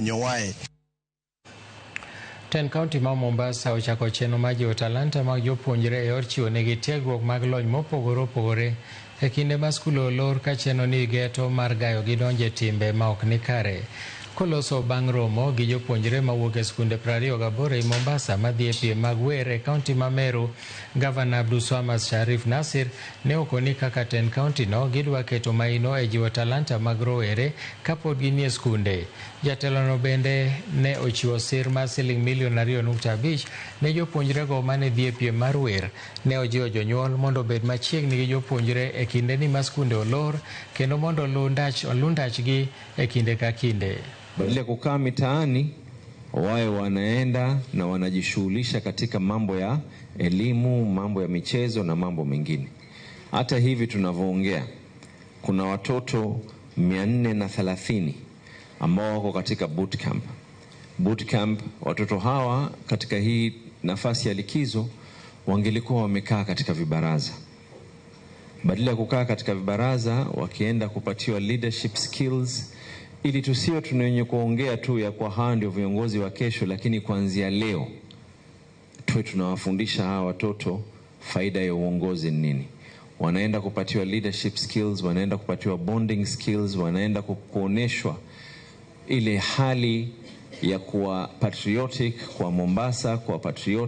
Nyowae. Tend kaunti ma Mombasa ochako chenro mar jiwo talanta mag jopuonjre e yor chiwo negi tiegruok mag lony mopogore opogore e kinde ma skul olor ka chenro ni geto mar gayo gi donjo e timbe ma ok ni kare. Koloso bang' romo gi jopuonjre mawuok e skunde 28 ei Mombasa madhi e piem mag wer e kaunti ma Meru, Gavana Abdulswamad Sharif Nasir ne okoni kaka tend kaunti no gidwa keto maino e jiwo talanta mag rowere kapod ginie skunde. Jatelono bende ne ochiwo sir mar siling milion 2.5 ne jopuonjrego mane dhi e piem mar wer. Ne ojiwo jonyuol mondo obed machiegni gi jopuonjre e kindeni ma skunde olor kendo mondo oluw ndachgi e kinde ka kinde. Badala ya kukaa mitaani, wawe wanaenda na wanajishughulisha katika mambo ya elimu, mambo ya michezo na mambo mengine. Hata hivi tunavyoongea, kuna watoto 430 ambao wako katika boot camp. Boot camp, watoto hawa katika hii nafasi ya likizo wangelikuwa wamekaa katika vibaraza. Badala ya kukaa katika vibaraza, wakienda kupatiwa leadership skills, ili tusiwe tuna kuongea tu ya kwa hawa ndio viongozi wa kesho, lakini kuanzia leo tuwe tunawafundisha hawa watoto faida ya uongozi ni nini. Wanaenda kupatiwa leadership skills, wanaenda kupatiwa bonding skills, wanaenda kuoneshwa ile hali ya kuwa patriotic kwa Mombasa, kuwa patriotic.